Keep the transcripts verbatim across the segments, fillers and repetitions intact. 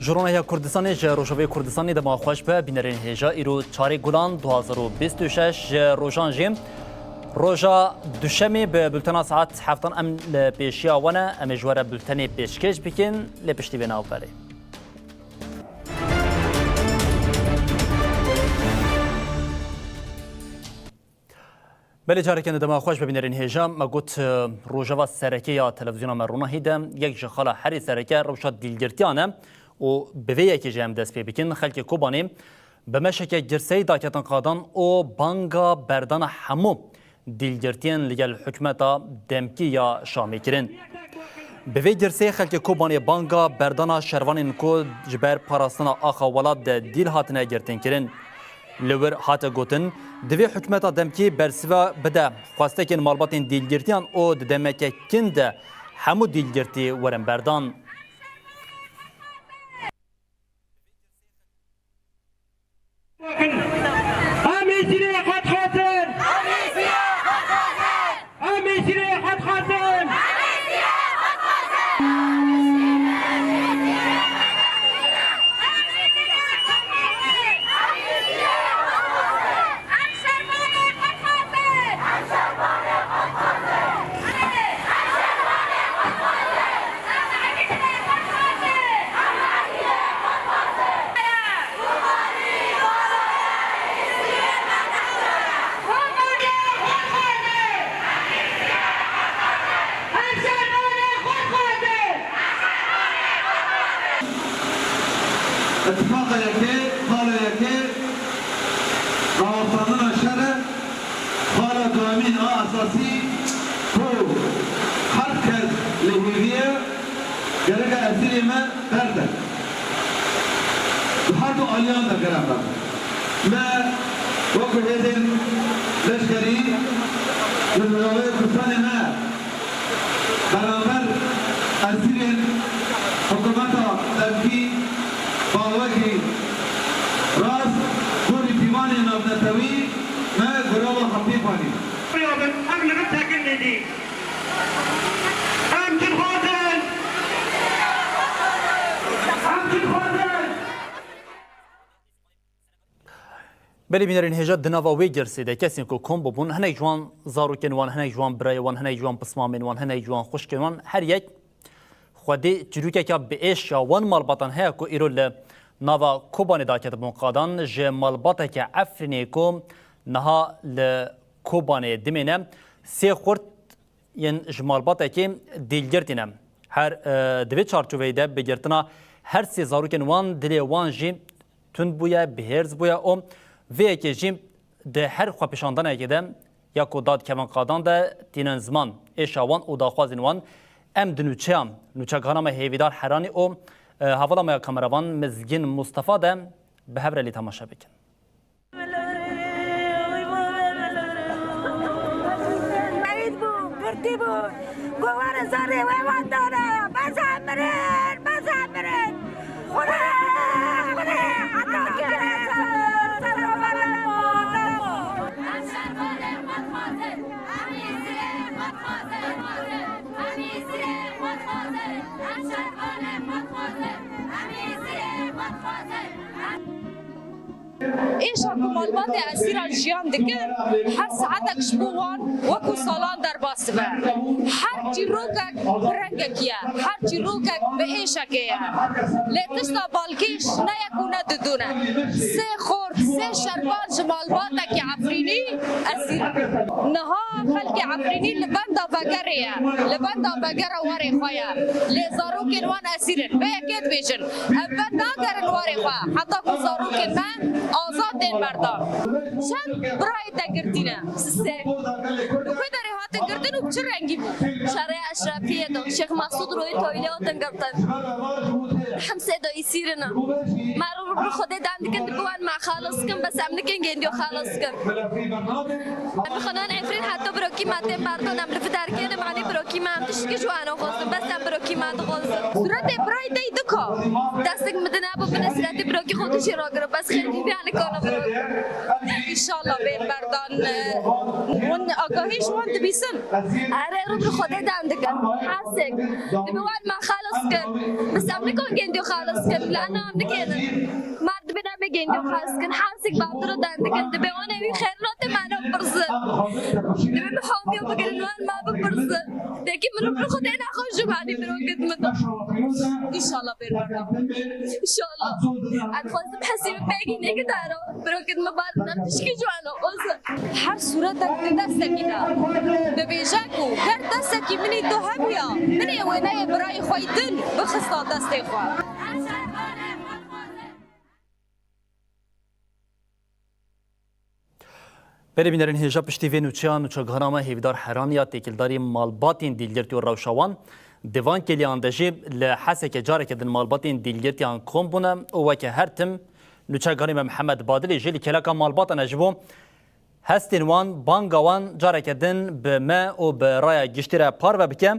Ji Rûnahiya Kurdistanê, ji Rojavayê Kurdistanê dema xweş be, bînerên hêja, îro çarê Gulan du hazar û bîst û şeş ji rojan jî roja Duşemê bi bultena saet heftan em li pêşiya we ne. Em ê ji we re bultenê pêşkêş bikin, lê piştî vê navberê. Belê, careke din dema xweş be, bînerên hêja. Me got, e, rojeva sereke ya televîzyona me Ronahî de yek ji xala herî sereke rewşa dîlgirtiyan e û bi vê yekê jî em dest pê bikin. Xelkê Kobanê bi meşeke girseyî daketin qadan û banga berdana hemû dîlgirtiyên li gel hikûmeta demkî ya Şamê kirin. Bi vê girsê xelkê Kobanê banga berdana şervanên ku ji ber parastina axa welat de dîl hatine girtinkirin. Li wir hate gotin, divê hikûmeta demkî bersiva bide xwestekên malbatên dîlgirtiyan û di demeke kin de hemû dîlgirtî werin berdan. Em ê sîrê xwe dixwazin! Em ê sîrê xwe dixwazin! Îtîfaqa yekê, xala yekê, rawestandina şer e, xala duyemîn a esasî ku her kes li hêvî ye, gerek e esîrê me berde. Di her du aliyan de gerek e. Me wekî hêzên leşkerî li Rojavayê Kurdistanê me beramber esîrên hikûmeta demkî bawekî rast gorî pîvanên navnetewî me gurava xwe pê banî. Em li vir tekin nedî. Em çi dixwazin? Em çi dixwazin? Belê bînerên hêja, di nava wê girsê de kesên ku kom bûbûn, hinek ji wan zarokên wan, hinek ji wan birayê wan, hinek ji wan pismamên wan, hinek ji wan xwişkên wan, her yek xwedê çîrokeke bi êş ya wan malbatan heye ku îro li nava Kobanê daketibûn qadan, ji malbateke Efrînê ku niha li Kobanê dimêne, sê xurt yên ji malbatekê dîlgirtî ne. Her, e, di vê çarçoveyê de bi girtina her sê zarokên wan dilê wan jî tund bûye, bihêrz bûye û vê yekê jî di her xwepêşandanekê de ya ku dadikevin qadan de tînin ziman. Êşa wan û daxwazên wan em di nûçeya, nûçegihana me Hêvîdar Heranî û, e, hevala me ya kameravan Mizgîn Mustafa de bi hev re lê temaşe bikin. Şehîd bû, girtî bû. Ku were zarê wê wan dane. Bes em mirin, bes em mirin. Xwedê, Xwedê, heta kere ser, ser wan nemo, nemo. Em şervanê xwe dixwazin. Em ê sirê xwe dixwazin. Em ê sirê xwe dixwazin. Em şervanê xwe dixwazin. Em ê sirê xwe dixwazin. Em Êşa ku malbatê esîran jiyan dikin, her saetek ji bo wan wekû salan derbas dibe. Her çîrokek bi rengekî ye, her çîrokek bi êşekê ye. Lê tişta balkêş ne yek û ne didû ne. Sê xort, sê şervan ji malbatekî Efrînî esîr in. Niha xelkê Efrînî li benda vegerê ye, li benda vegera warê xwe ye. Lê zarokên wan esîr in. Vê yekê dibêjin. Em ber nagerin warê xwe, heta ku zarokên me azad tên berdan. Çend birayê te girtîne? Sisê. Li ku derê hatin girtin û bi çi rengî bû? Şerê Eşrefiyê de Şêx Mesûd Rûyî Toylê hatin girtin. Himsê de îsîrine. Me rû bi Xwedê dem dikin, dibi wan me xelas kin, bes em nikin gêndiyo xelas kin. Em xwenan Efrîn heta birokî me tên berdan, em li vî derkê ne, me anî birokî me, em tiştî ji wan nexwazin, bes em birokî me dixwazin. Suretê birayê te yî dika. Destek min dinebo bine suretê birokî xwe tu jî ragire, bes xêr bî, bî anî kana birokî. Înşallah bên berdan, e, hûn agahî ji wan dibîsin. Erê, rû bi rû Xwedê dem dikin. Hesek. Dibe wan me xelas kir. Biz em nikon gendiyo xelas kin. Lana em nikênin. Mer dibin em ê gendiyo xelas kin. Hesek bi em diro dem dikin. Dibe wan ê wî xêr nate me ne birzin. Dibe mi hamiyo bigirin wan me bibirzin. Dekî min rû bi rû Xwedê nexwe ji me dî birokit min da. Înşallah bên berdan. Înşallah. Ez dixwazim hesî min pêkî nêgidaro. Birokit min bar nem tişkî ciwano. Oz. Her sûretek di destekî de dibêje ku ger destekî min î tu hebûya, min ê wêneyê birayê xwe yî din bixista destê xwe. Belê bînerên hêja, piştî vê nûçeya, nûçegihana me Hêvîdar Heranî ya têkildarî malbatên dîlgirtî û rewşa wan, di van kêliyan de jî li Hesekê careke din malbatên dîlgirtiyan kom bûne û weke her tim nûçegihanê me Mihemed Badilî jî li kêleka malbatan e ji bo hestên wan, banga wan careke din bi me û bi raya giştî re parve bike.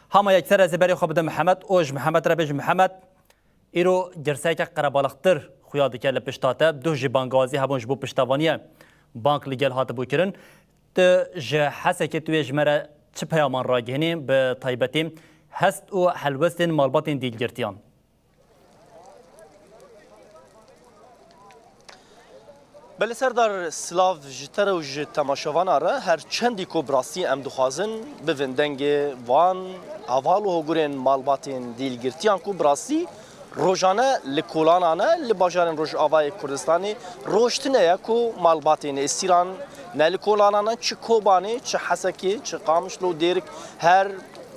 Hema yekser ez ê berê xwe bidim Mihemed û ji Mihemed re bêjim, Mihemed, îro girseyeke qerebalixtir xuya dike li pişta te. Duh jî bangawazî hebûn ji bo piştevaniyê bang li gel hatibû kirin. Tu ji Hesekê tu yê ji me re çi peyaman ragihînî, bi taybetî hest û helwestên malbatên dîlgirtiyan? Belê Serdar, silav ji te re û ji temaşevana re. Her çendî ku bi rastî em dixwazin bivin dengê van heval û hogurên malbatên dîlgirtiyan ku bi rastî rojane li kolanan e, li bajarên Rojavayê Kurdistanê roj tune ye ku malbatên êsîran ne li kolanan e, çi Kobanê, çi Hesekê, çi Qamişlo û Dêrik, her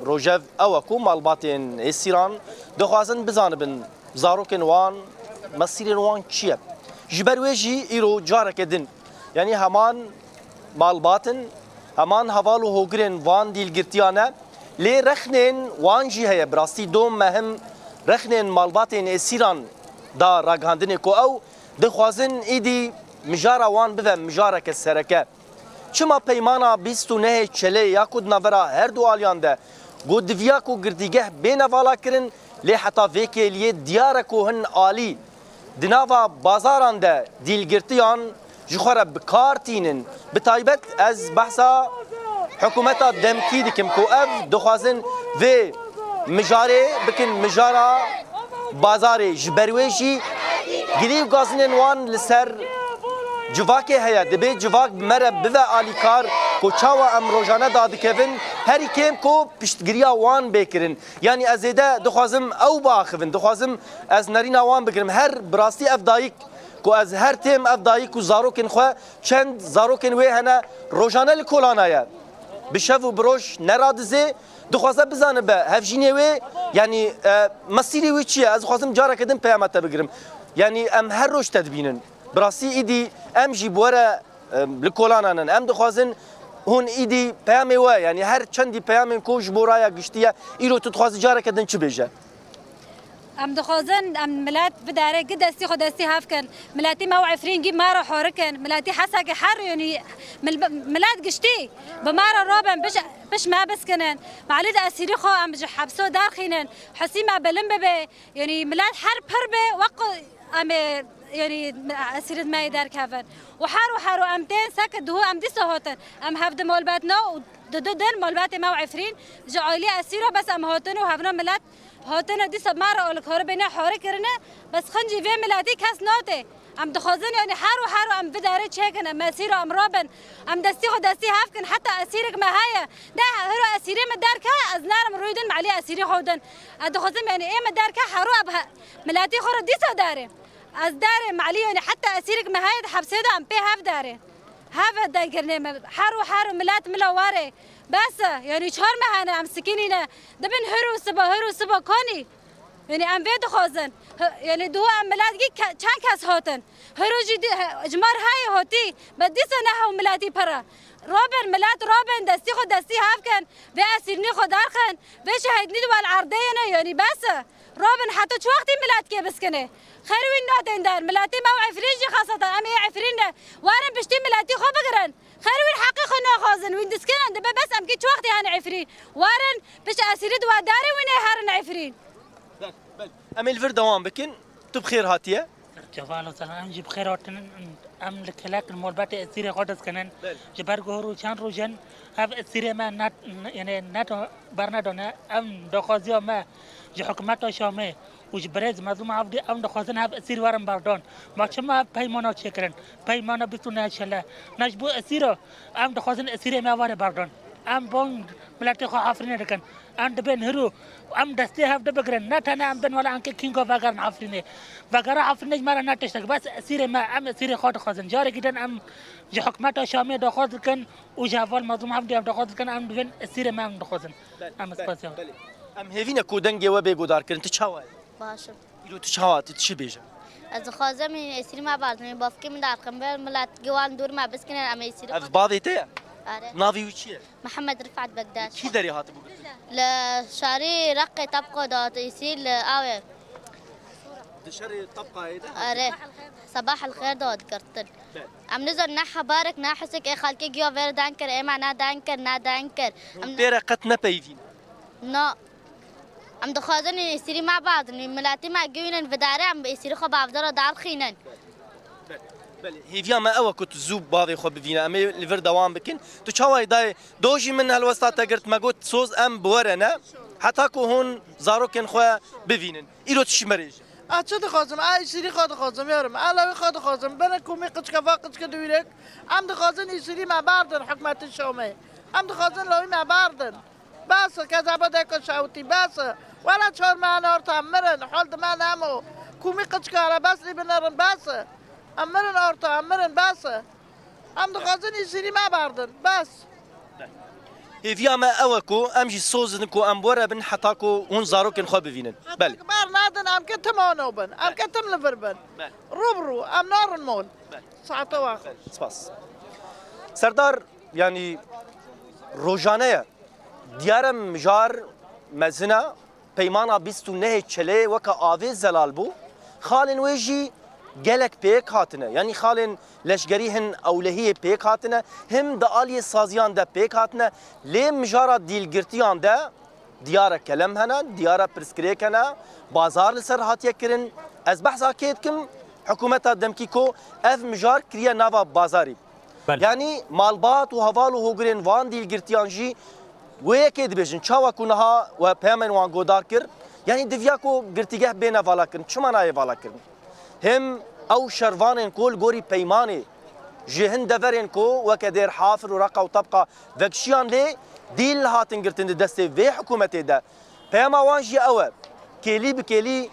rojev ew e ku malbatên êsîran dixwazin bizanibin zarokên wan, mesîrên wan çi ye. Ji ber wê jî îro careke din, yanî heman malbat in, heman heval û hogirên van dîlgirtiyan e, lê rexnên wan jî heye. Bi rastî dom me him rexnên malbatên êsîran da ragihandinê ku ew dixwazin îdî mijara wan bibe mijareke sereke. Çima peymana bîst û nehê Çelê ya ku di navbera her du aliyan de got diviya ku girtîgeh bêne valakirin, lê heta vê kêliyê diyar e ku hin alî di nava bazaran de dîlgirtiyan ji xwe re bi kar tînin. Bi taybet ez behsa hikûmeta demkî dikim ku ev dixwazin vê mijarê bikin mijara bazarê. Ji ber wê jî gilî û gazinên wan li ser civakê heye. Dibê civak bi me re bive alîkar ku çawa em rojane dadikevin, herî kêm ku piştgiriya wan bê kirin. Yanî ez zêde dixwazim ew biaxivin, dixwazim ez nerîna wan bigirim. Her bi rastî ev dayik ku ez her têm, ev dayik û zarokên xwe, çend zarokên wê hene rojane li kolana ye. Bi şev û bi roj neradizê, dixwaze bizanibe hevjînê wê, yanî, e, mesîrê wê çi ye? Ez dixwazim careke din peyama te bigirim. Yanî em her roj te dibînin. Bi rastî îdî em jî bi we re, e, li kolanan in. Em dixwazin hûn îdî peyamê we, yanî her çendî peyamên ku ji bo raya giştî ye, îro tu dixwazî careke din çi bêje? Em dixwazin em milet bidarê, gi destî xwe destî hev kin. Miletî me û Efrîn gî me re horikin. Miletî Hesekê her yonî mil-, milet giştî bi me re robin, piş, piş me biskinin. Malî di esîrî xwe em ji hepso derxînin. Hesî me bilim bibe. Yonî milet her pir be, wek em ê, yonî esîrî me yê derkevin. Û her û her û em tên seke duhû em dîsa hotin. Em hevdi molbet ne û di du din molbetê me û Efrîn ji aîlî esîro bes em hotin û hevno milet Hatine dîsa me re alik hori bêne hori kirine, bes xincî vê miletî kes nate. Em dixwazin, yanî her û her û em vê darê çêkin, em esîr û em rabin. Em destî xwe destî hev kin, heta esîrek me heye. De hero esîrê me derke, ez nerim rûy din, me alî esîrê xwe din. Ez dixwazim, yanî ê me derke, hero ev he-, miletî xwe re dîsa darê. Ez darê, me alî, yanî heta esîrek me heye, di hepsê de em pê hev darê. Hev e dayikirnê me, her û her û milet mila warê. Bes e, yanî çar meh hene em sikînî ne. Dibin hir û siba, hir û siba konî. Yanî em vê dixwazin. Hi-, yanî duha em milet gî ke-, çend kes hatin. Hiro jî di-, he-, ji mar heyê hatî, be dîsa ne hew miletî pir e. Rabin milet, rabin destî xwe destî hev kin, vê esîrnî xwe derxin, vê şehîdnî di wel erdê ye ne, yanî bes e. Rabin heta çi wextî milet kê biskine? Xêr wî natên der, miletî me û Efrîn jî xesatan, em ê Efrîn ne. Werin piştî miletî xwe bigirin. Xêr wî heqê xwe naxwazin, wî diskinin, dibe bes em kî çi wextî hene Efrîn. Werin, pişt esîrî di we darê wî nê herin Efrîn. Belê, belê. Em ê li vir dewam bikin. Tu bi xêr hatiye. Cevala selam, em jî bi xêr hatin. Em li kelek li molbetê esîrê xwe dest kinin. Belê. Ji ber ku hûr û çend roj in, ev esîrê me ne, ne, yani ne bernedane. Em daxwaziya me ji hikûmeta Şamê û ji birêz Mezlûm Evdî em dixwazin ev esîr werin berdan. Ma çima ev peymana çêkirin? Peymana bîst û neh şele. Ne ji bo esîra, em dixwazin esîrê me were berdan. Em bon miletê xwe Efrînê dikin. Em dibên hiro, em destê hev de bigirin. Ne tene em bin wele em kê kînga vegerin Efrînê. Vegera Efrînê ji me re ne tiştek. Bes esîrê me, em esîrê xwe dixwazin. Carekî din em ji hikûmeta Şamê daxwaz dikin û ji heval Mezlûm Evdî em daxwaz dikin, em dibên esîrê me em dixwazin. Belê, Em belê, spasiya. belê. Em hêvî ne ku dengê we bê guhdarkirin. Tu çawa yî? Baş im. Îro tu çawa, tu çi bêje? Ez dixwazim esîrî me berdin. Bavkê min derxin, ber milet giwan dûr me biskinin, em esîrî Ev xwe bavê te ye? Are. Navê wî çi ye? Mihemed Rifat Bekdaş. Kî derê hatibû girtin? Li şarî Reqê Tebqa de hat esîr li awê. Di şerê Tebqayê de? Are. Sabah el xêr de hat girtin. Belê. Em nizan ne hebarek, ne hesek ê xelkê giya vêr dan kir, ê me ne dan kir, ne dan kir. Hûn Em pê re qet nepeyivîn? No. Em dixwazin êsîrî me badin, miletî me giwînin vidare, em bi êsîrî xwe bavdara darxînin. Belê, belê. Hêviya me ew e ku tu zû bavê xwe bivîne. Em ê li vir dewam bikin. Tu çawa yê dayê? Do jî min helwesta te girt, me got soz em bi we re ne. Heta ku hûn zarokên xwe bivînin. Îro tu şimerê jî. A çi dixwazim? A êsîrî xwe dixwazim, yarim. A lewê xwe dixwazim. Bine komî qiçke va qiçke diwîrek. Em dixwazin êsîrî me bardin hikûmetê Şamê. Em dixwazin lewî me bardin. Bes e, kezeba deko şewitî, bes e. Wela çar mehan orta em mirin, hol di me nemo. Kumî qiçkare, bes lî binerin, bes e. Em mirin orta, em mirin, bes e. Em dixwazin îsîrî me berdin, bes. Hêviya me ew e ku em jî soz didin ku em bi we re bin heta ku hûn zarokên xwe bivînin. Belê. Ber nadin, em ke tim ano bin, em ke tim li vir bin. Belê. Rû bi rû, em narin mol. Belê. Saete wa xweş. Belê. Spas. Serdar, yanî rojane ye. Diyar e mijar mezin e, peymana bîst û nehê Çelê weke avê zelal bû. Xalên wê jî gelek pêk hatine. Yanî xalên leşgerî hin ewlehiyê pêk hatine, him di aliyê saziyan de pêk hatine. Lê mijara dîlgirtiyan de diyar e kelem hene, diyar e pirsgirêk hene, bazar li ser hatiye kirin. Ez behsa kê dikim, hikûmeta demkî ku ev mijar kiriye nava bazarî. Belê. Yanî malbat û heval û hogirên van dîlgirtiyan jî wê yekê dibêjin. Çawa ku niha we peyamên wan godar kir, yanî diviya ku girtîgeh bêne valakirin. Çima nayê valakirin? Him ew şervanên ku li gorî peymanê ji hin deverên ku weke Dêr Hafir û Reqa û Tebqa vekişiyan lê dîl hatin girtin di destê vê hikûmetê de. Peyama wan jî ew e. Kêlî bi kêlî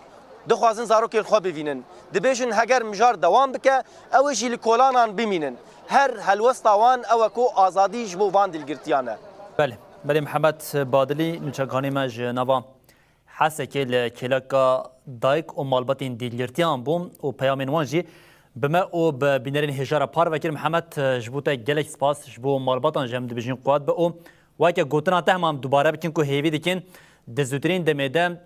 dixwazin zarokên xwe bivînin. Dibêjin heger mijar dewam bike, ew ê jî li kolanan bimînin. Her helwesta wan ew e ku azadî ji bo van dîlgirtiyan e. Belê, belê Mihemed Badilî, nûçekanê me ji nava Hesekê li kêleka dayik û malbatên dîlgirtiyan bû û peyamên wan jî bi me û bi bînerên hêja re parve kir. Mihemed, ji bo te gelek spas, ji bo malbatan jî em dibêjin quwet be û weke gotina te hema em dubare bikin ku hêvî dikin di zûtirîn demê de,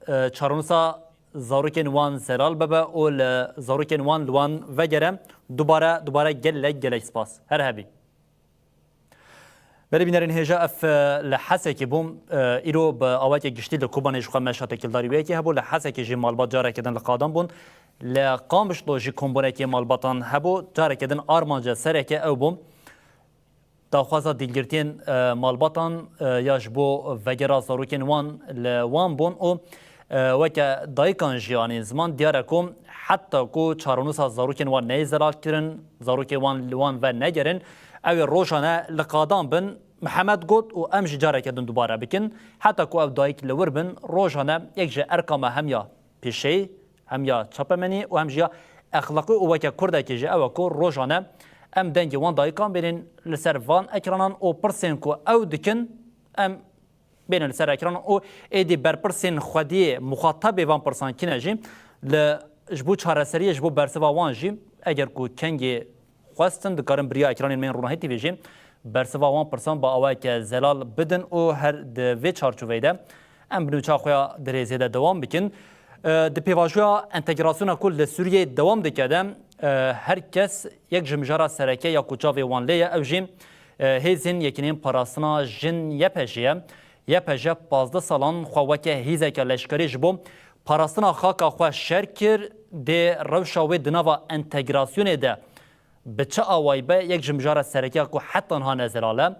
e, çarenûsa zarokên wan zelal bibe û li zarokên wan li wan vegere. Dubare, dubare gelek, gelek spas. Her hebî. Belê bînerên hêja, ev, e, li Hesekê bû. E, îro bi awayeke giştî li Kobanê ji xwe me şatekildarî wê yekê hebû. Li Hesekê jî malbat careke din li qadan bûn. Li Qamişlo jî kombûnekê malbatan hebû. Careke din armanca sereke ew bû. Daxwaza dîlgirtiyên, e, malbatan, e, ya ji bo vegera zarokên wan li wan bûn û, e, weke dayikan jî anîn ziman, diyar e ku heta ku çarenûsa zarokên wan neyê zelal kirin, zarokê wan li wan ve negerin, ew ê rojane li qadan bin, Mihemed got û em jî careke din dubare bikin, heta ku ew dayik li wir bin, rojane yek ji erka me hem ya pêşeyî, hem ya çapemenî û hem jî ya exlaqî û weke kurdekî jî ew e ku rojane em dengê wan dayikan bênin li ser van ekranan û pirsên ku ew dikin em bênin li ser ekranan û êdî berpirsên xwediyê muxatabê van pirsan kî ne jî li, ji bo çareseriyê, ji bo bersiva wan jî eger ku kengê xwestin, dikarin bi riya ekranên me yên Ronahî T V jî bersiva wan pirsan bi awayeke zelal bidin û her di vê çarçoveyê de em bi nûça xwe ya di rêzê de dewam bikin. E, di pêvajoya entegrasyona ku li Sûriyeyê dewam dike de, e, her kes yek ji mijara sereke ya ku çavê wan lê ye, ew jî, e, hêzên Yekîneyên Parastina Jin, Y P J ye. Y P J pazdeh salan xwe weke hêzeke leşkerî ji bo parastina xaka xwe şer kir, dê rewşa wê di nava entegrasyonê de Bi çi awayî be, yek ji mijara sereke ku heta niha ne zelal e.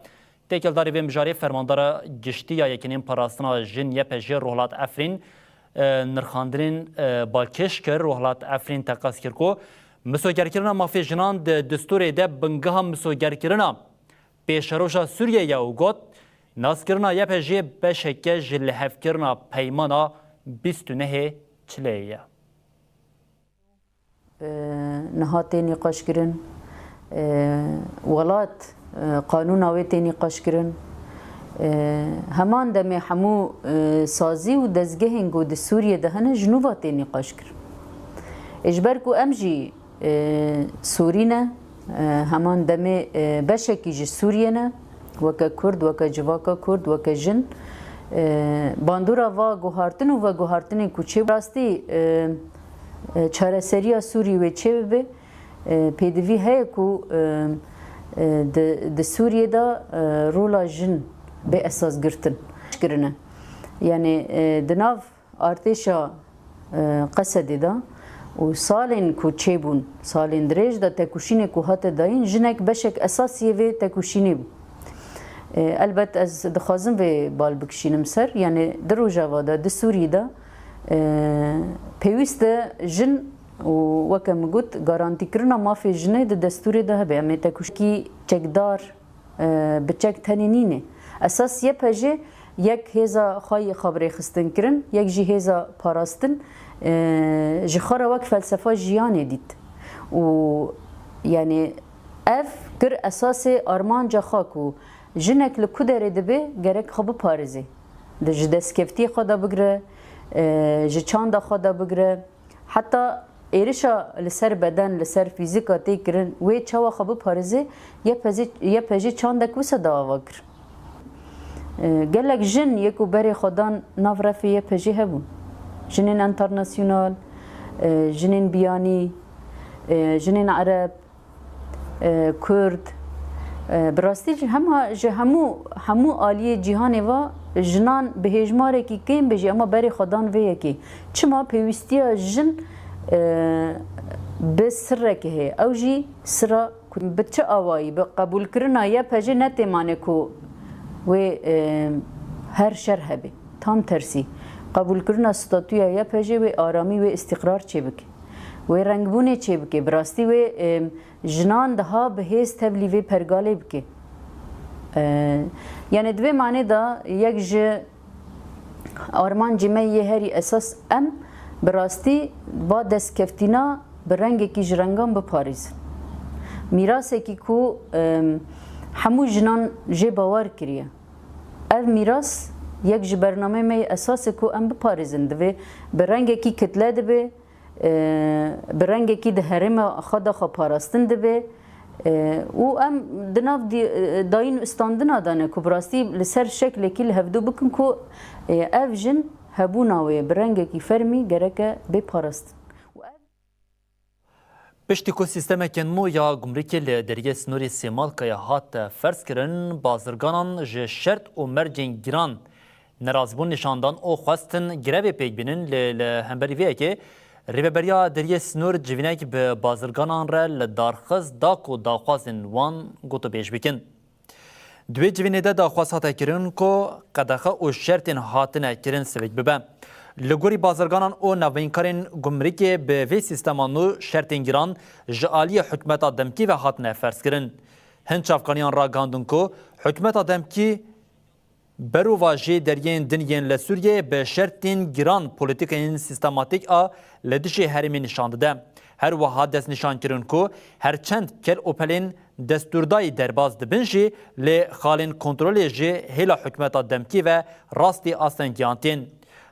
Têkildarî vê mijarê fermandara giştî ya Yekîneyên Parastina Jin Y P J Rohlat Efrîn, e, nirxandinên, e, balkêş kir. Rohlat Efrîn teqez kir ku misogerkirina mafê jinan di distûrê de bingeha misogerkirina pêşeroja Sûriyê ye û got, naskirina Y P J beşeke ji lihevkirina peymana bîst û nehê çileyê ye. Niha tê nîqaşkirin, welat, qanûna wê tê nîqaşkirin. Heman demê hemû sazî û dezgehên ku di Sûriyê de hene ji nû ve tê nîqaşkirin. Ê ji ber ku em jî Sûrî ne, heman demê beşekî ji Sûriyê ne, weke Kurd, weke civaka Kurd, weke jin. Bandora va guhartin û veguhartinên ku çê rastî çareseriya Sûrî wê çêbibe, pêdivî heye ku di, di Sûriyê de rola jin bê esas girtin. Kirine. Yanî di nav artêşa Qesedê de û salên ku çêbûn, salên dirêj de tekoşînê ku hate dayîn, jinek beşek esasî yê vê tekoşînê bû. Elbet ez dixwazim vê bal bikişînim ser, yanî di Rojava de, di Sûrî de pêwîst e jin û weke min got, garantîkirina mafê jinê di destûrê de hebe. Em ê tekoşîkî çekdar, bi çek tenê nîne. Esas Y P J yek hêza xwe yê xwe bi rêxistin kirin, yek jî hêza parastin, ji xwe re wek felsefa jiyanê dît. Û yanî ev kir esasê armanca xwe ku jinek li ku derê dibe gerek xwe biparêze. Di ji destkeftiyê xwe de bigire, ji çanda xwe de bigire, heta êrişa li ser beden, li ser fîzika tê kirin, wê çawa xwe biparêze, Y P J, Y P J çandek wisa da ava kir. Gelek jin yê ku berê xwe dan nav refê Y P J hebûn. Jinên enternasyonal, jinên biyanî, jinên ereb, Kurd, bi rastî ji hema, ji hemû, hemû aliyê cîhanê ve jinan bi hêjmarekî kêm be jî, ema berê xwe dan vê yekê. Çima pêwîstiya jin bi sirrekê heye? Ew jî sira ku bi çi awayî? Bi qebûlkirina Y P J ne têmane ku wê her şer hebe. Tam tersî. Qebûlkirina statûya Y P J wê aramî, wê îstîqrar çêbike. Wê rengbûnê çêbike. Bi rastî wê jinan daha bi hêz tevlî vê pergalê bike. Yanî di vê manê de yek ji armancê me yê herî esas em bi rastî va destkeftîna bi rengekî ji rengan biparêzin. Mîrasekî ku hemû jinan jê bawer kiriye. Ev mîras yek ji bernameyê me yê esas e ku em biparêzin. Divê bi rengekî kitle dibe, bi rengekî di herêma xwe de xwe parastin dibe û em di nav dî-, dayîn û standina de ne ku bi rastî li ser şeklekî li hevdû bikin ku ev jin hebûna wê bi rengekî fermî gereke bê parastin. Piştî ku sîstemeke nû ya gumrikê li deriyê sînorê Sêmalkayê hat ferzkirin, bazirganan ji şert û mercên giran nerazîbûn nîşan dan û xwestin grevê pêk bînin, lê li hemberî vê yekê Rêveberiya Deriyê Sînor civînek bi bazirganan re li dar xist da ku daxwazên wan gotûbêj bikin. Di wê civînê de daxwaz hate kirin ku qedexe û şertên hatine kirin sivik bibe. Li gorî bazirganan û navbeyinkarên gumrikê bi vê sîstema nû şertên giran ji aliyê hikûmeta demkî ve hatine ferzkirin. Hin çavkaniyan ragihandin ku hikûmeta demkî berovajî deriyên din yên li Sûriyeyê bi şertên giran polîtîkeyên sîstematîk a li dijî herêmê nîşan dide. Her wiha destnîşan kirin ku her çend kel û pelên destûrdayî derbas dibin jî, lê xalên kontrolê ji hêla hikûmeta demkî ve rastî astengiyan tên.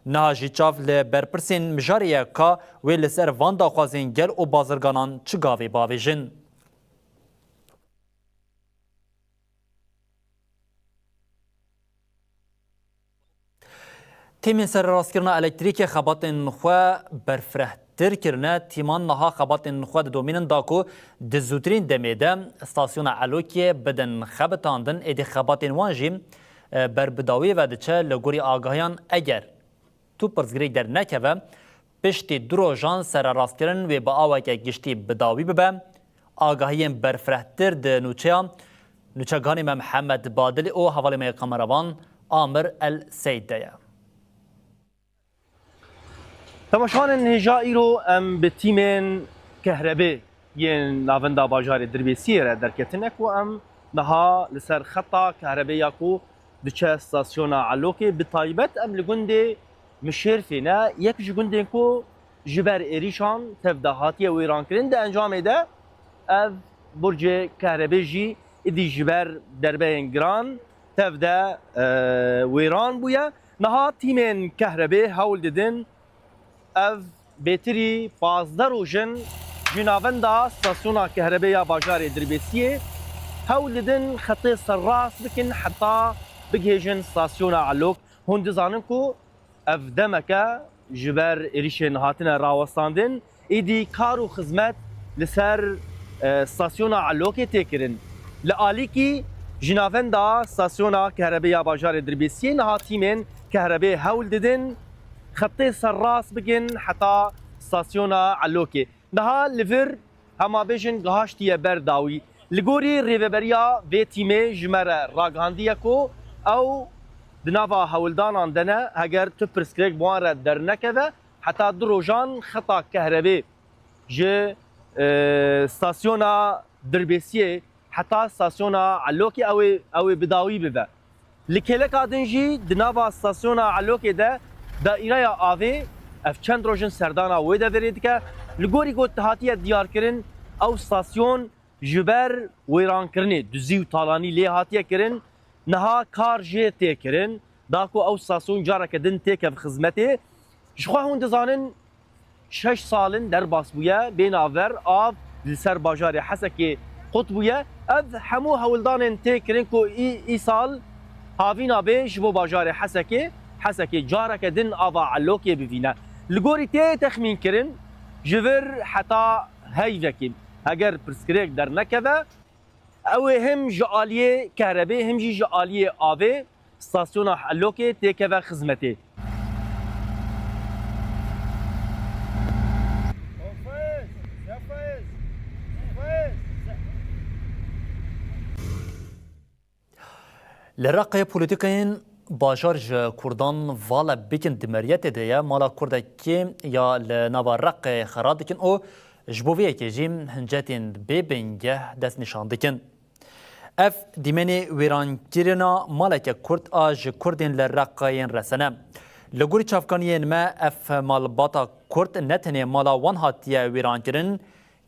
Niha jî çav li berpirsên mijarê ye ka wê li ser van daxwazên gel û bazirganan çi gavê bavêjin. Tîmên sererastkirina elektrîkê xebatên xwe berfirehtir kirine. Tîman niha xebatên xwe didomînin da ku di zûtirîn demê de stasyona Elokê bidin xebitandin, êdî xebatên wan jî, e, ber bi dawiyê ve diçe. Li gorî agahiyan, eger tu pirsgirêk dernekeve, piştî du rojan sererastkirin wê bi aweke giştî bi dawî bibe. Agahiyên berfirehtir di nûçeya, nûçeganê me Mihemed Badilî û hevalê me yê kameravan Amir El Seyd de ye. Temaşevanên hêja, îro em bi tîmên kehrebê yên navenda bajarê Dirbêsiyê re derketine ku em niha li ser xeta kehrebê ya ku diçe stasyona Elokê, bi taybet em li gundê Mişêrfê ne, yek ji gundên ku ji ber êrîşan tev de hatiye wêrankirin. Di encamê de ev burcê kehrebê jî îdî ji ber derbeyên giran tev de, e, wêran bûye. Niha tîmên kehrebê hewl didin ev bêtirî pazdeh roj in ji navenda stasyona kehrebê ya bajarê Dirbêsiyê hewl didin xetê serrast bikin heta bigihêjin stasyona Elok. Hûn dizanin ku ev demeke ji ber êrîşên hatine rawestandin, êdî kar û xizmet li ser, e, stasyona Elokê tê kirin. Li alîkî ji navenda stasyona kehrebê ya bajarê Dirbêsiyê niha tîmên kehrebê hewl didin xetê serrast bikin heta stasyona Elokê. Niha li vir hema bêjin gihaştiye ber dawî. Li gorî rêveberiya vê tîmê ji me re ragihandiye ku ew di nava hewldanan de ne, heger tu pirsgirêk bi wan re dernekeve, heta du rojan xeta kehrebê ji, e, stasyona Dirbêsiyê heta stasyona Elokê ew ê, ew ê bi dawî bibe. Li kêleka din jî di nava stasyona Elokê de daîreya avê, ev çend roj in serdana wê deverê dike. Li gorî ku hatiye diyarkirin, ew stasyon ji ber wêrankirinê, duzî û talanî lê hatiye kirin, niha kar jê tê kirin, da ku ew stasyon careke din têkev xizmetê. Ji xwe hûn dizanin, şeş sal in derbas bûye, bê navber av li ser bajarê Hesekê qut bûye. Ev hemû hewldanên tê kirin ku î-, îsal havîna bê ji bo bajarê Hesekê, Hesekê careke din ava Elokê bivîne. Li gorî tê texmîn kirin, ji vir heta heyvekê, heger pirsgirêk dernekeve, ew ê him ji aliyê kehrebê, him jî ji aliyê avê stasyona Elokê têkeve xizmetê. Li Reqê polîtîkayên bajar ji Kurdan vala bikin di meriyetê de ye. Mala Kurdekî ya li nava Reqê xera dikin û ji bo vê yekê jî hincetên bê bingeh destnîşan dikin. Ev dîmenê wêrankirina maleke Kurd a ji Kurdên li Reqê yên resene. Li gorî çavkaniyên me ev malbata Kurd ne tenê mala wan hatiye wêrankirin,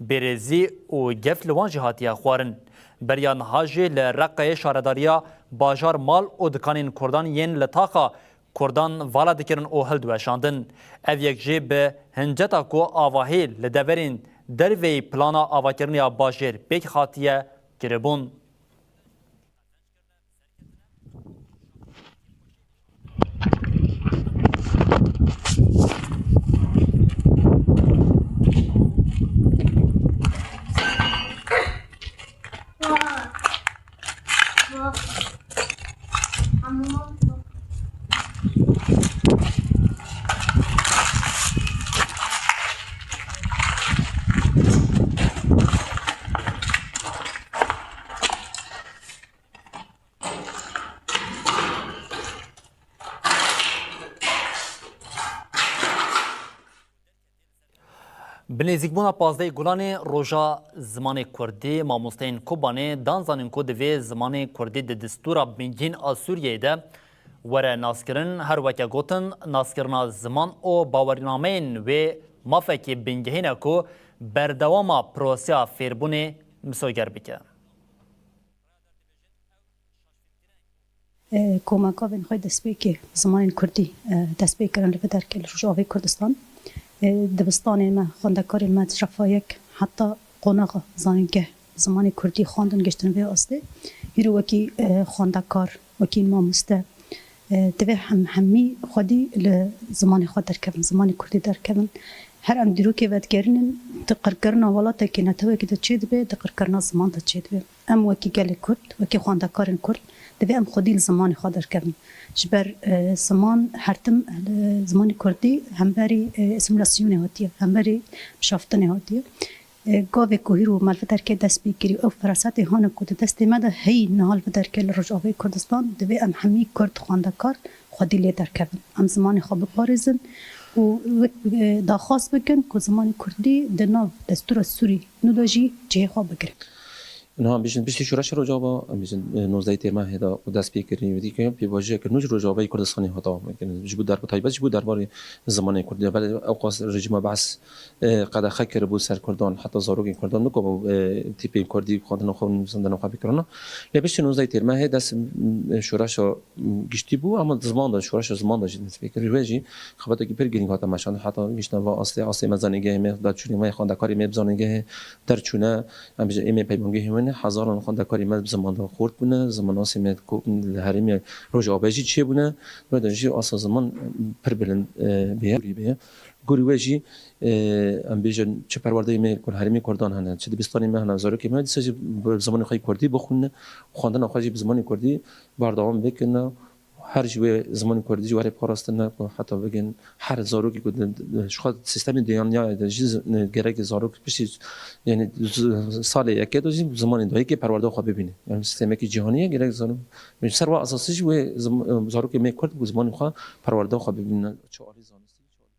bêrêzî û gef li wan jî hatiye xwarin. Beriya niha jî li Reqeyê şaredariya bajar mal û dikanên Kurdan yên li taxa Kurdan vala dikirin û hildiweşandin. Ev yek jî bi hinceta ku avahî li deverên derveyî plana avakirinê ya bajêr pêk hatiye kiribûn. Bi nêzîkbûna pazdehê Gulanê, Roja Zimanê Kurdî, mamosteyên Kobanê dan zanîn ku divê zimanê Kurdî di distûra bingehîn a Sûriyeyê de were naskirin. Her weke gotin, naskirina ziman û bawernameyên wê mafekî bingehîn e ku berdewama proseya fêrbûnê misoger bike. E, komeka bên xwe destpêkê zimanên kurdî, e, destpê kirin li vê derkê li Rojavê Kurdistan. E, dibistanê me, xwendekarên me ji refa yek heta qonaxa zanîngeh zimanê kurdî xwendin gihiştin vê astê. Îro wekî, e, xwendekar, wekî mamoste, e, divê hem, hemî xwedî li zimanê xwe derkevin, zimanê kurdî derkevin. Her em dîrokê vedigerînin, di qirkirina welatekê, netewekê de çêdibe, di qirkirina ziman de çêdibe. Em wekî gelê Kurd, wekî xwendekarên Kurd, divê em xwedî li zimanê xwe derkevin. Ji ber, e, ziman her tim, e, zimanê Kurdî hemberî, e, asîmîlasyonê hatiye, hemberî bişaftinê hatiye. E, gavê ku hîro me li vê derkê dest pê kirî, ew firasetê hane ku di destê me de heyî niha li vê derkê li Rojavayê Kurdistan, divê em hemî Kurd xwendekar xwedî lê derkevin. Em zimanê xwe biparêzin û wek, e, daxwaz bikin ku zimanê Kurdî di nav destûra Sûrî nû de jî cihê xwe bigire. Niha em bêjin piştî şoreşa Rojava, em bêjin, e, nozdehê Têrmehê de ku dest pê kirin, wê dî ke pêvajoyeke nû ji Rojavayê Kurdistanê hate kirin. Ji bo derb-, taybet ji bo derbarê zimanê Kurdî. Belê ewqas rejîma Be'es, e, qedexe kiribû ser Kurdan, heta zarokên Kurdan nikabû, e, tîpên Kurdî xwendina xwe û nivîsandina xwe bikirina. Lê piştî nozdehê Têrmehê dest, e, şoreşa giştî bû, ama di ziman de, şoreşa ziman de jî dest pê kir. Ji we jî xebatekî pir girîng hate meşandin. Heta gihiştina va astê, astê me zanîngehê me, derçûnê me, xwendekarê me bi zanîngehê derçûne, em bêjin êmên peymangehê we ne, hezaran xwendekarê me bi ziman de xort bûne, zimanasê me ku li herêmê Rojava jî çêbûne, wê de jî asta ziman pir bilind, e, bêye, gorî bêye. Gorî we jî, e, em bêjin çi perwerdeyê me ku li herêmê Kurdan hene, çi dibistanê me hene, zarokê me dîsa jî bi zimanê xwe yê Kurdî bixwîne, xwendina xwe jî bi zimanê Kurdî berdewam bikirine. Her ji wê zimanê Kurdî jî were parastin ne ku heta bigin her zarokê ku di, di, ji xwe sîstemê diyaniya de jî zi-, gerek zarok piştî, yani z-, salê yekê de jî zimanê dayikê perwerda xwe bibîne. Yani sîstemekî cîhanî ye, gerek zarok. Ser wa esasî jî wê zim-, zarokê me Kurd ku zimanê xwe perwerda xwe bibîne. Çi alî zanistî, çi alî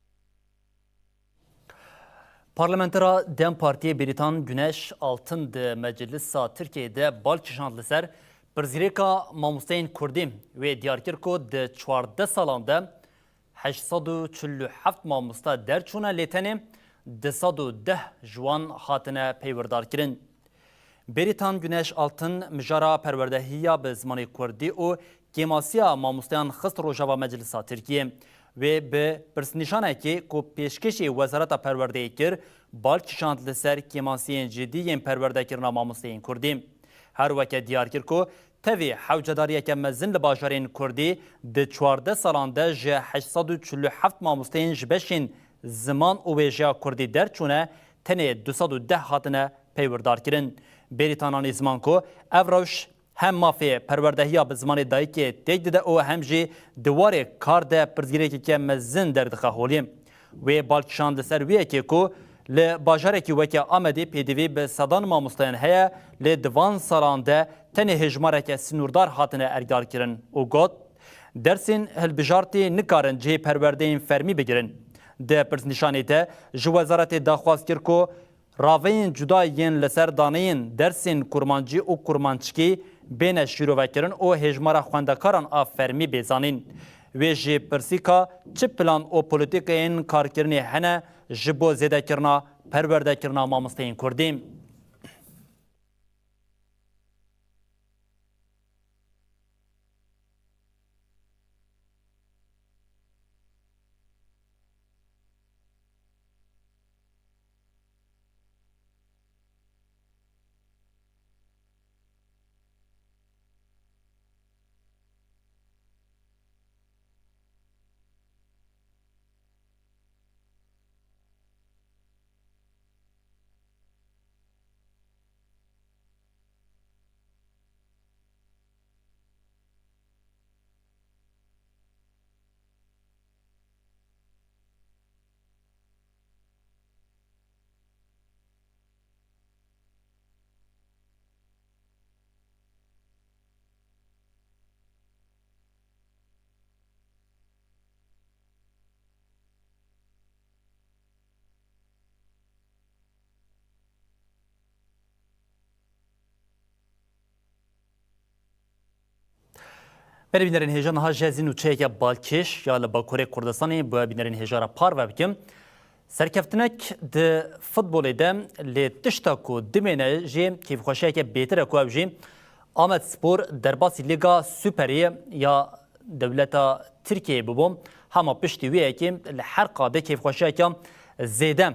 Parlamentera dem Partiyê Bêrîtan Güneş Altın di Meclisa Tirkiyeyê de bal kişand li ser pirsgirêka mamosteyên Kurdî. Wê diyar kir ku di çardeh salan de heşt sed û çil û heft mamoste derçûne, lê tenê du sed û deh ji wan hatine peywirdarkirin. Bêrîtan Güneş Altın mijara perwerdehiya bi zimanê kurdî û kêmasiya mamosteyan xist rojeva Meclisa Tirkiyê. Wê bi pirsnîşanekê ku pêşkêşî Wezareta Perwerdeyê kir, bal kişand li ser kêmasiyên cidî yên perwerdekirina mamosteyên kurdî. Her weke diyar kir ku tevî hewcedariyeke mezin li bajarên kurdî di çardeh salan de ji heşt sed û çil û heft mamosteyên ji beşên ziman û wêjeya kurdî derçûne, tenê du sed û deh hatine peywirdarkirin. Bêrîtan anî ziman ku ev rewş hem mafê perwerdehiya bi zimanê dayikê têk dide û hem jî di warê kar de pirsgirêkeke mezin derdixe holê. Wê bal kişand li ser wê yekê ku li bajarekî weke Amedê pêdivî bi sedan mamosteyan heye, lê di van salan de tenê hêjmareke sinûrdar hatine erkdarkirin û got, Dersên hilbijartî nikarin cihê perwerdeyên fermî bigirin. Di pirsnîşanê de ji wezaretê daxwaz kir ku raveyên cuda yên li ser daneyên dersên kurmancî û kurmanckî bêne şîrovekirin û hêjmara xwendekaran a fermî bê zanîn. Wê jî pirsîka çi plan û polîtîkayên karkirinê hene ji bo zêdekirina perwerdekirina mamosteyên kurdî. Belê bînerên hêja, niha ji ez û çeyeke balkêş ya li Bakurê Kurdistanê bo bînerên hêja re parve bikim. Serkeftinek di futbolê de, lê tişta ku dimêne jê kêfxweşiyeke bêtir e ku ew jî Amed Spor derbasî Lîga Superê ya dewleta Tirkiyeyê bûbû. Hema piştî wê yekê li her qadê kêfxweşiyeke zêde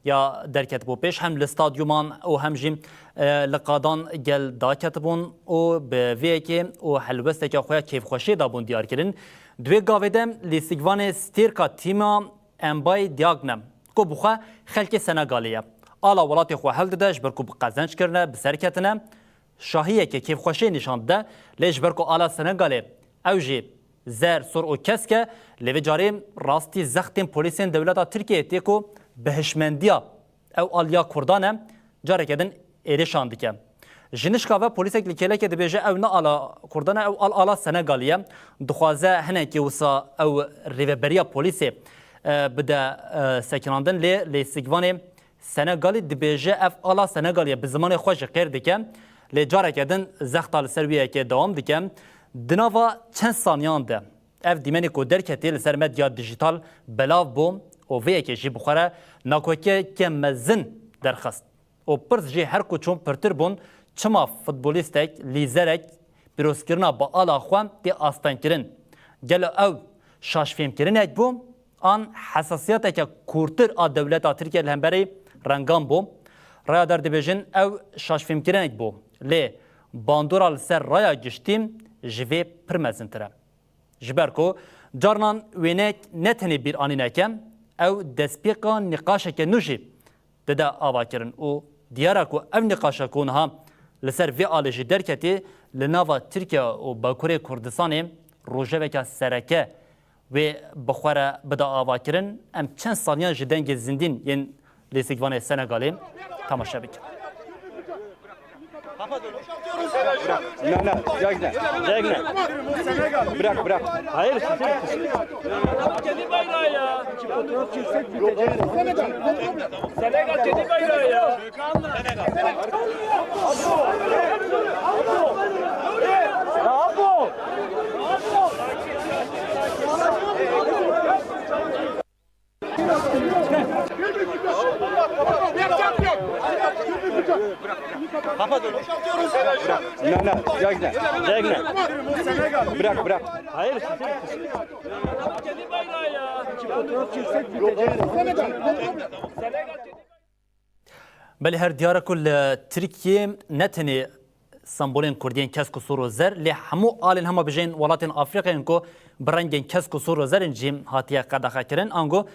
ya derketibû pêş, hem li stadyuman û hem jî, e, li qadan gel daketibûn û bi vê yekê û helwesteke xwe ya kêfxweşiyê dabûn diyar kirin. Di wê gavê de lîstikvanê stêrka tîma Mbaye Diagne, ku bi xwe xelkê Senegalê ye, ala welatê xwe hildide, ji ber ku bi qezenc kirine, bi ser ketine, şahiyeke kêfxweşiyê nîşan dide, lê ji ber ku ala Senegalê ew jî zer, sor û kesk e, lê vê carê rastî zextên polîsên dewleta Tirkiyeyê tê ku bi hişmendiya Ew aliya Kurdan e, careke din êrişan dike. Ji nişka ve polîsek li kêlekê dibêje ew ne ala Kurdan e, ew al ala Senegalî ye. Dixwaze hinekî wisa ew rêveberiya polîsê, e, bide, e, sekinandin, lê lêsîgvanê Senegalî dibêje ev ala Senegalî ye, bi zimanê xwe jî qêr dike. Lê careke din zexta li ser wê yekê dewam dike. Di nava çend saniyan de ev dîmenê ku derketî li ser medya dijîtal belav bû û vê yekê jî bi xwe re nakokiyeke mezin derxist. Û pirs jî her ku çûn pirtir bûn, çima futbolîstek, lîzerek pîrozkirina bi ala xwe tê astengkirin? Gelo ew şaşfêmkirinek bû, an hesasiyeteke kûrtir a dewleta Tirkiye li hemberî rengan bû? Rayadar dibêjin ew şaşfêmkirinek bû, lê bandora li ser raya giştî ji vê pir mezintir e. Ji ber ku carinan wênek ne tenê bîranînek e, ew destpêka nîqaşeke nû jî dide avakirin û diyar e ku ev nîqaşa ku niha li ser vê alê jî derketî, li nava Tirkiye û Bakurê Kurdistanê rojeveke sereke wê bi xwe re bide avakirin. Em çend saniyan ji dengê zindîn yên lêsîgvanê Senegalê temaşe bikin. Ne, ne, cegine. Cegine. Bırak, bırak. Hayır, susar. Senegal kedi bayrağı ya. Senegal kedi bayrağı ya. Ya Apo! Ne, ne, cegine. Cegine. Bırak, bırak. Hayır, susar. Belê her diyar e ku li Tirkiyê ne tenê sembolên kurdiyên kesk û sor û zer, lê hemû alên hema bijên welatên Afrîkayên ku bi rengên kesk û sor û zerên cî hatiye qedexekirin, ango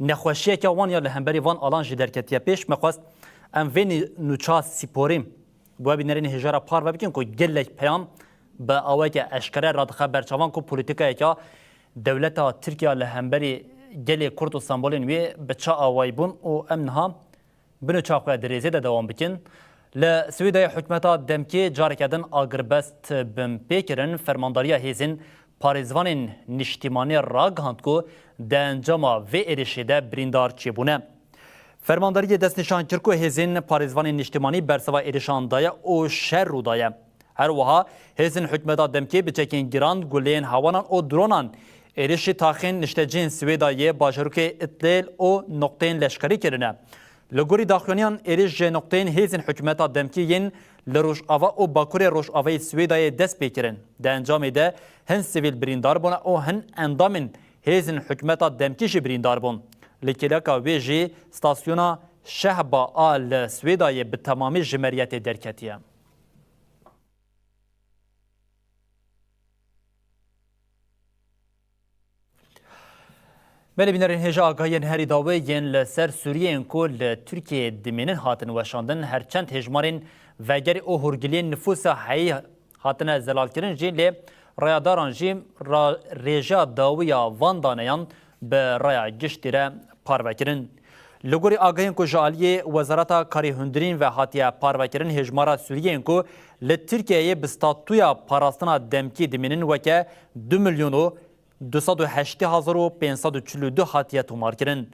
nexweşiyeke wan ya li hemberî van alan jî derketiye pêş. Me xwest em vê nî-, nûça sporî bi we bînerên hêja re parve bikin ku gelek peyam bi awayeke eşkere radixe ber çavan ku polîtîkayeke dewleta Tirkiye li hemberî gelê kurd û sembolên wê bi çi awayî bûn û em niha bi nûça xwe di rêzê de dewam bikin. Li Swêdayê hikûmeta demkê careke din agirbest binpê kirin. Fermandariya hêzên parêzvanên niştîmanî ragihand ku di encama vê êrişê de birîndar çêbûne. Fermandariyê destnîşan kir ku hêzên parêzvanên niştîmanî bersiva êrişan daye û şer rû daye. Her wiha hêzên hikûmeta demkê bi çekên giran, guleyên hewanan û dronan êrişî taxên niştecihên Swêdayê, bajarokê Itlêl û noqteyên leşkerî kirine. Li gorî daxuyaniyan, êrîş ji noqteyên hêzên hikûmeta demkî yên li rojava û bakurê rojavayê Swêdayê dest pê kirin. Di encamê de hin sivîl birîndar bûne û hin endamên hêzên hikûmeta demkî jî birîndar bûn. Li kêleka wê jî stasyona Şehba a li Swêdayê bi temamî ji meriyetê derketiye. Belê bînerên hêja agahiyên herî dawê yên li ser Sûriyeyên ku li Tirkiyeyê dimînin hatin weşandin, her çend hêjmarên vegerî û hûrgiliyên nifûsa heyî hatine zelalkirin jî, lê rayadaran jî ra-, rêjeya dawî ya van daneyan bi raya giştî re parve kirin. Li gorî agahiyên ku ji aliyê Wezareta Karê Hundirîn ve hatiye parvekirin, hêjmara Sûriyeyên ku li Tirkiyeyê bi statûya parastina demkî dimînin weke du milyon û du sed û heştê hezar û pênc sed û çil û du hatiye tomarkirin.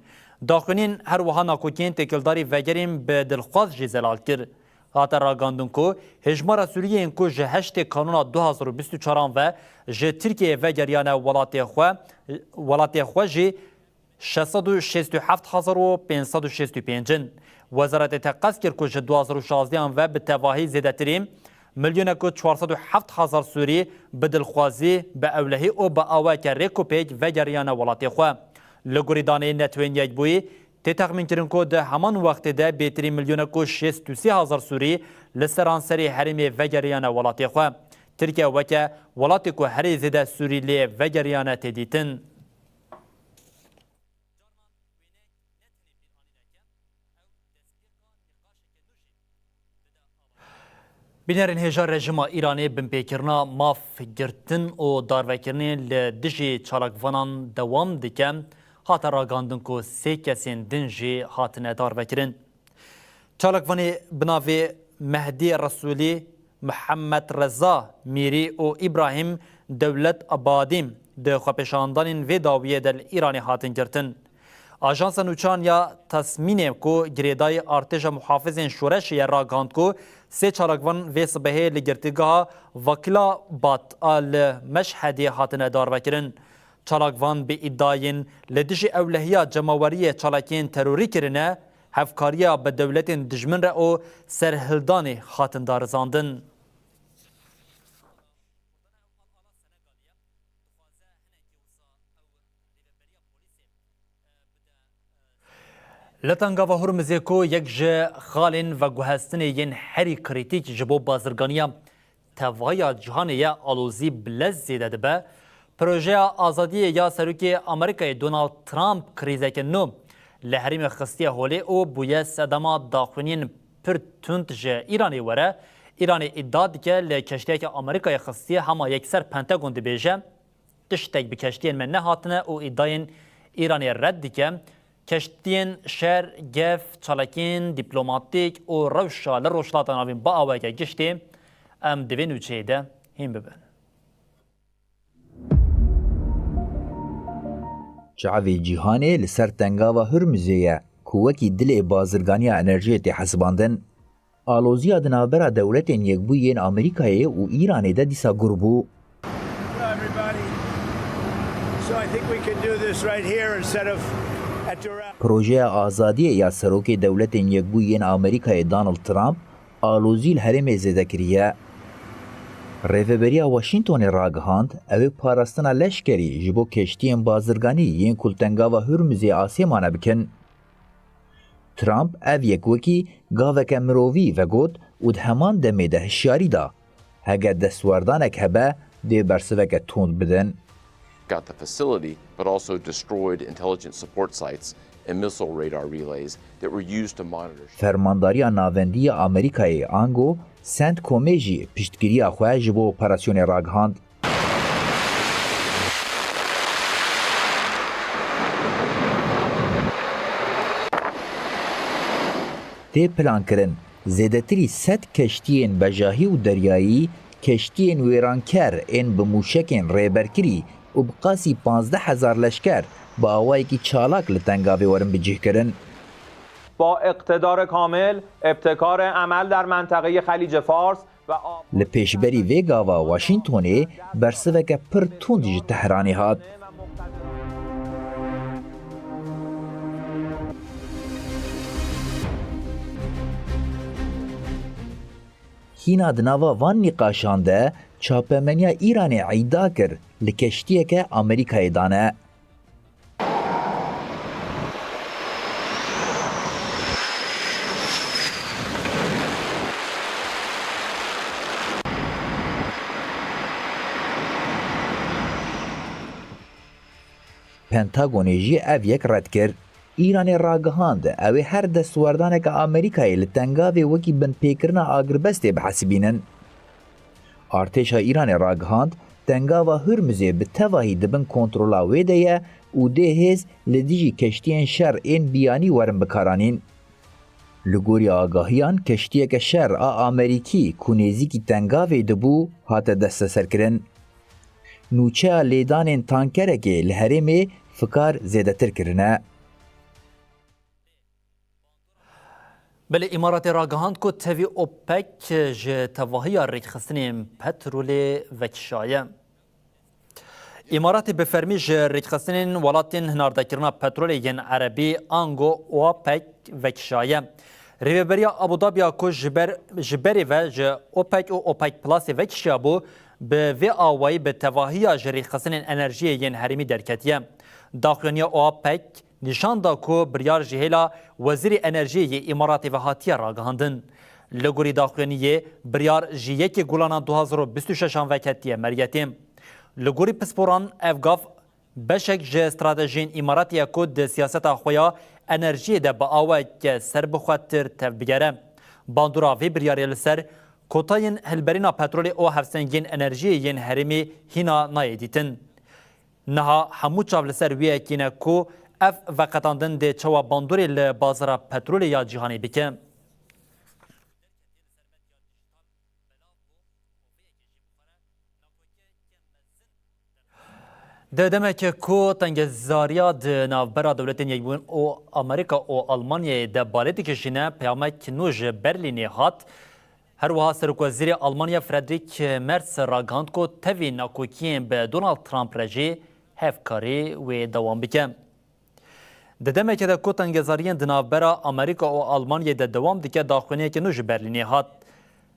Daxuyaniyên her wiha nakokiyên têkildarî vegerên bi dilxwaz jî zelal kir. Hate ragandin ku hêjmara Sûriyeyên ku ji heştê Kanûna du hazar û bîst û çaran ve ji Tirkiyeyê vegeriyane welatê xwe, welatê xwe jî şeş sed û şêst û heft hezar û pênc sed û şêst û pênc in. Wezaretê teqez kir ku ji du hazar û şazdehan ve bi tevahî zêdetirî milyonek û çar sed û heft hezar Sûrî bi dilxwazî, bi ewlehî û bi awayeke rêkopêk vegeriyane welatê xwe. Li gorî daneyên Netewên Yekbûyî, tê texmînkirin ku di heman wextê de bêtirî milyonek û şêst û sê hezar Sûrî li seranserê herêmê vegeriyane welatê xwe. Tirkiye weke welatê ku herî zêde Sûrî lê vegeriyane tê dîtin. Bînerên hêja rejîma Îranê binpêkirina maf girtin û darvekirinê li dijî çalakvanan dewam dike. Hate ragandin ku sê kesên din jî hatine darvekirin. Çalakvanê bi navê Mehdî Resûlî, Mihemed Reza Mîrî û Îbrahîm Dewlet Abadî di xwepêşandanên vê dawiyê de li Îranê hatin girtin. Ajansa nûçan ya Tasmînê ku girêdayî artêşa muhafizên şoreşê ye ragihand ku sê çalakvan vê sibehê li girtîgeha Vakilabad a li Meşhedê hatine darvekirin. Çalakvan bi îdayên li dijî ewlehiya cemaweriyê çalakiyên terorî kirine, hevkariya bi dewletên dijmin re û serhildanê hatin darizandin. Li Tengava Hurmizê ku yek ji xalên veguhestinê yên herî krîtîk ji bo bazirganiya tevahiya cîhanê ye, alozî bi lez zêde dibe. Projeya azadiyê ya Serokê Amerîkayê Donald Trump krîzeke nû li herêmê xistiye holê û bûye sedema daxuyaniyên pir tund ji Îranê were. Îranê îdia dike li keştiyeke Amerîkayê xistiye, hema yekser Pentagon dibêje, tiştek bi keştiyên me nehatine û îdayên Îranê red dike. Keştiyên şer, gef, çalakiyên dîplomatîk û rewşa li Rojhilata Navîn bi awayeke giştî em di vê nûçeyê de hîn bibin. Çavê cîhanê li ser Tengava Hurmizê ye, ku wekî dilê bazirganiya enerjiyê tê hesibandin. Aloziya di navbera Dewletên Yekbûyî yên Amerîkayê û Îranê de dîsa gur bû. Hello, everybody. So I think we can do this right here instead of at Doral. Projeya azadiyê ya Serokê Dewletên Yekbûyî yên Amerîkayê Donald Trump alozî li herêmê zêde kiriye. Rêveberiya Washingtonê ragihand, ew ê parastina leşkerî ji bo keştiyên bazirganî yên ku li Tengava Hurmizê asê mane bikin. Trump ev yek wekî gaveke mirovî vegot û di heman demê de hişyarî da, heger destwerdanek hebe, dê bersiveke tund bidin. Got the facility, but also destroyed intelligence support sites and missile radar relays that were used to monitor. Fermandariya Navendî ya Amerîkayê, ango CENTCOMê jî piştgiriya xwe ji bo operasyonê ragihand. Tê plankirin, zêdetirî sed keştiyên bejahî û deryayî, keştiyên wêranker ên bi mûşekên rêberkirî û bi qasî panzdeh hezar leşker bi awayekî çalak li Tengavê werin bicihkirin. با اقتدار کامل ابتکار عمل در منطقهٔ خلیج فارس و آغاز Li pêşberî vê gava Washingtonê bersiveke pir tund ji Tehranê hat. Hîna di nava van nîqaşan de çapemeniya Îranê îdia kir li keştiyeke Amerîkayê dane. Pentagonê jî ev yek red kir. Îranê ragihand, ew ê her destwerdaneke Amerîkayê li Tengavê wekî binpêkirina agirbestê bihesibînin. Artêşa Îranê ragihand, Tengava Hurmizê bi tevahî di bin kontrola wê de ye û dê hêz li dijî keştiyên şer ên biyanî werin bikaranîn. Li gorî agahiyan, keştiyeke şer a Amerîkî ku nêzîkî Tengavê dibû, hate desteserkirin. Nûçeya lêdanên tankerekê li herêmê fikar zêdetir kirine. Belê, Îmaratê ragihand ku tevî OPEC ji tevahiya rêkxistinên petrolê vekişaye. Îmaratê bi fermî ji rêkxistinên welatên hinardekirina petrolê yên erebî, ango OPEC, vekişaye. Rêveberiya Abu Dhabiya ku ji ber, ji berê ve ji OPEC û OPEC Plusê vekişiyabû, bi vê awayî bi tevahiya ji rêkxistinên enerjiyê yên herêmî derketiye. Daxuyaniya OPEC nîşan da ku biryar ji hêla Wezîrê Enerjiyê yê Îmaratê ve hatiye ragihandin. Li gorî daxuyaniyê, biryar ji yekê Gulana du hazar û bîst û şeşan veketiye meriyetê. Li gorî pisporan, ev gav beşek ji stratejiyên Îmaratê ye ku di siyaseta xwe ya enerjiyê de bi awayeke serbixwetir tevbigere. Bandora vê biryarê li ser kotayên hilberîna petrolê û hevsengiyên enerjiyê yên herêmê hîna nayê dîtin. Niha hemû çav li ser wê yekê ne ku ev veqetandin dê çawa bandorê li bazara petrolê ya cîhanê bike. Di demeke ku tengezariya di navbera Dewletên Yekbûn û Amerîka û Almanyayê de balê dikişîne, peyamek nû ji Berlînê hat. Her wiha Serokwezîrê Almanya Friedrich Merz ragihand ku tevî nakokiyên bi Donald Trump re jî hevkarî wê dewam bike. Di demeke de ku tengezariyên di navbera Amerîka û Almanyayê de dewam dike, daxuyaniyeke nû ji Berlînê hat.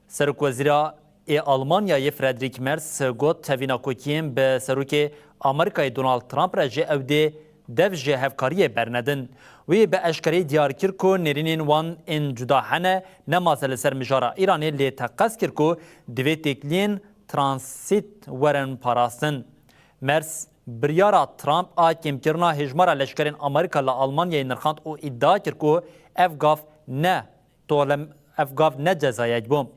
Serokwezîra ê Almanyayê Friedrich Merz got, tevî nakokiyên bi serokê Amerîkayê Donald Trump re jî ew dê dev ji hevkariyê bernedin. Wî bi eşkereyî diyar kir ku nêrînên wan ên cuda hene, ne mase li ser mijara Îranê, lê teqez kir ku divê têkiliyên transît werin parastin. Merz biryara Trump a kêmkirina hêjmara leşkerên Amerîka li Almanyayê nirxand û îdia kir ku ev gav ne tolem, ev gav ne cezayek bû.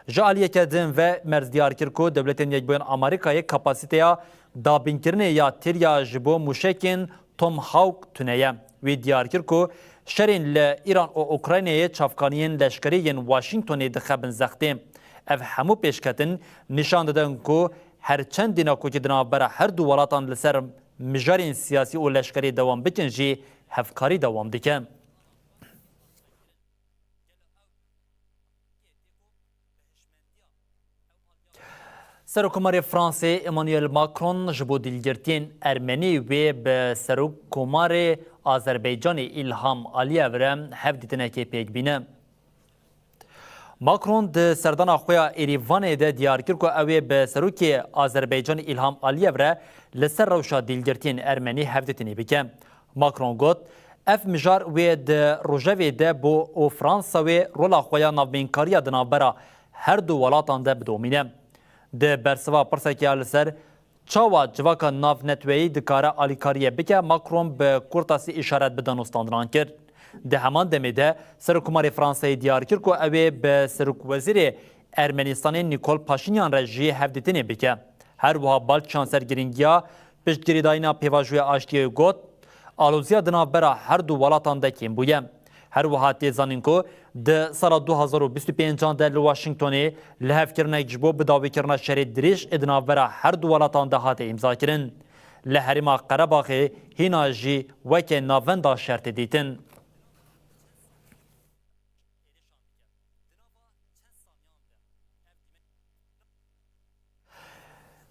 Ji aliyeke din ve Merz diyar kir ku Dewletên Yekbûyên Amerîkayê kapasîteya dabînkirinê ya têriya ji bo mûşekên Tomahawk tune ye. Wî diyar kir ku şerên li Îran û Ukraynayê çavkaniyên leşkerî yên Washingtonê dixe bin zextê. Ev hemû pêşketin nîşan didin ku her çend dînakokî di navbera her du welatan li ser mijarên siyasî û leşkerî dewam bikin jî, hevkarî dewam dike. Serokkomarê Fransê Emmanuel Macron ji bo dîlgirtiyên Ermenî wê bi Serokkomarê Azerbaycanê Îlham Aliyev re hevdîtinekê pêk bîne. Macron di serdana xwe ya Êrîvanê de diyar kir ku ew ê bi Serokê Azerbaycanê Îlham Aliyev re li ser rewşa dîlgirtiyên Ermenî hevdîtinê bike. Macron got, ev mijar wê di rojevê de bo û Fransa wê rola xwe ya navbeynkariya di navbera her du welatan de bidomîne. Di bersiva pirsekê ya li ser çawa civaka navneteweyî dikare alîkariyê bike, Macron bi kurtasî îşaret bi danûstandinan kir. Di heman demê de Serokkomarê Fransayê diyar kir ku ew ê bi Serokwezîrê Ermenistanê Nikol Paşinyan re jî hevdîtinê bike. Her wiha Başçanser girîngiya piştgirîdayîna pêvajoya aştiyê got, aloziya di navbera her du welatan de kêm bûye. Her wiha tê zanîn ku di sala du hazar û bîst û pêncan de li Washingtonê lihevkirinek ji bo bidawîkirina şerê dirêj ê di navbera her du welatan de hate îmzakirin. Li herêma Qerebaxê hîna jî weke navenda şer tê dîtin.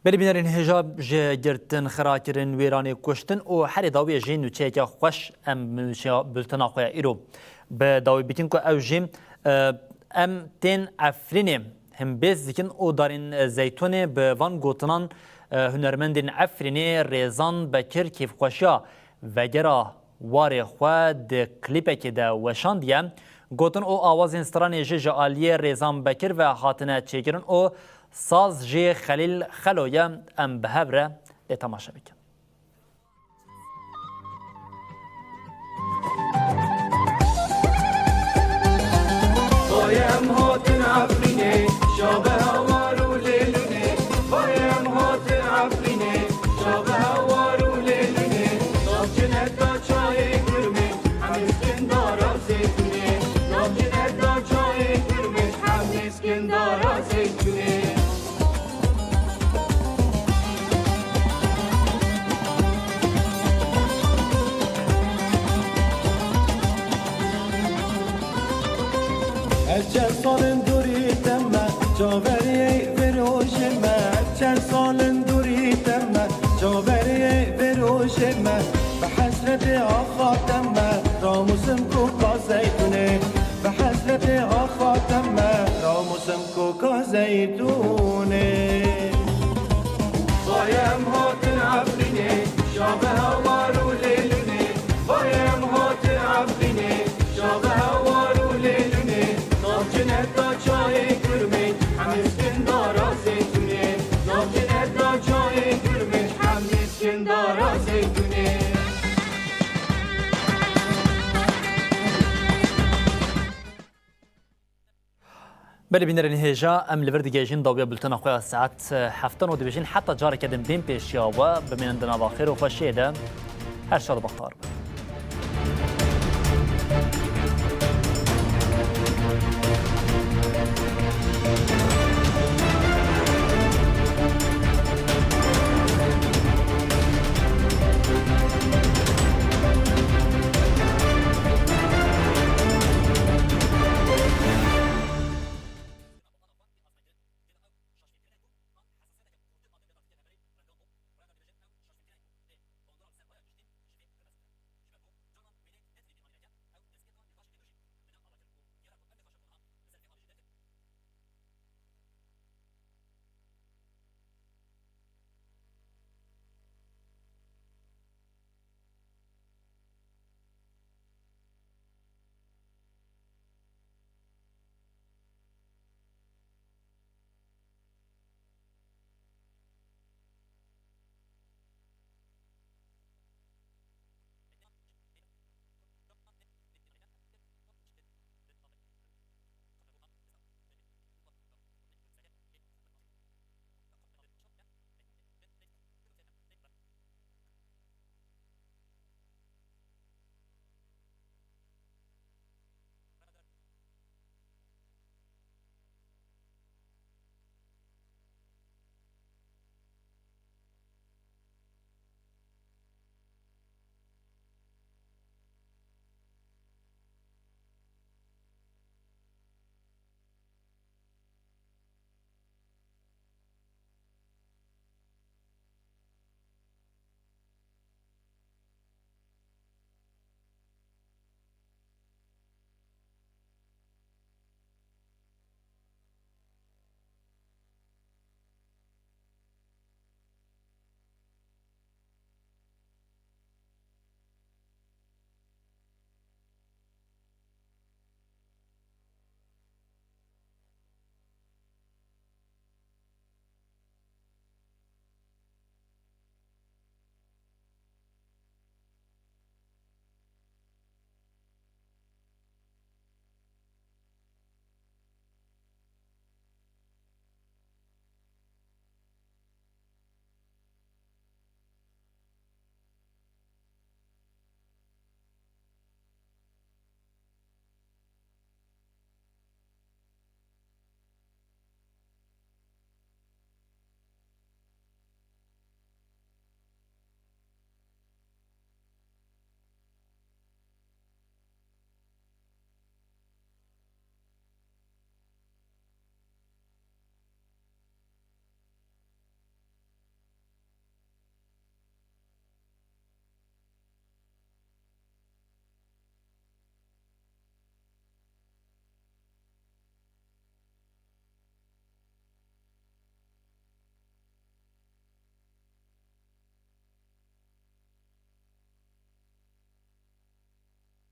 Belê bînerên hêja, ji girtin, xirakirin, wêranê, kuştin û herê dawiyê jî nûçeyeke xweş em nûçeya bultena xwe ya îro bi dawî bikin ku ew jî, e, em tên Efrînê himbêz dikin û darên zeytûnê bi van gotinan, e, hunermendên Efrînê Rêzan Bekir kêfxweşiya vegera warê xwe di klîpekê de weşandiye. Gotin û awazên stranê jî ji aliyê Rêzan Bekir ve hatine çêkirin û saz jî Xelîl Xelo ye. Em bi hev re lê temaşe bikin. Vay em hatin Efrînê, şabe hewar û lêlûnê. Vay em hatin Efrînê, şabe hewar û lêlûnê. Navçineta çayê Gurmê, hemî skindara zeytûnê. Navçineta çayê Gurmê, hemî skindara zeytûnê. Ez çend sal in dûrî te me, çaveriyê vê rojê me. Ez çend sal in dûrî te me, çaveriyê vê rojê me. Bi hesretê axa te me, ramûsim koka zeytûnê. Bi hesretê axa te me, ramûsim koka zeytûnê. Vay em hatin Efrînê, şabe hewar û lêlûnê. Vay em hatin Efrînê, şabe hewar û lêlûnê. Navçineta çayê Gurmê, hemî skindara zeytûnê. Navçineta çayê Gurmê, hemî skindara zeytûnê. Belê bînerên hêja, em li vir digihêjin dawiya bultena xwe ya saet heftan û dibêjin heta careke din bên pêşiya we, bimînin di nava xêr û xweşiyê de. Her şad û bextewar bin.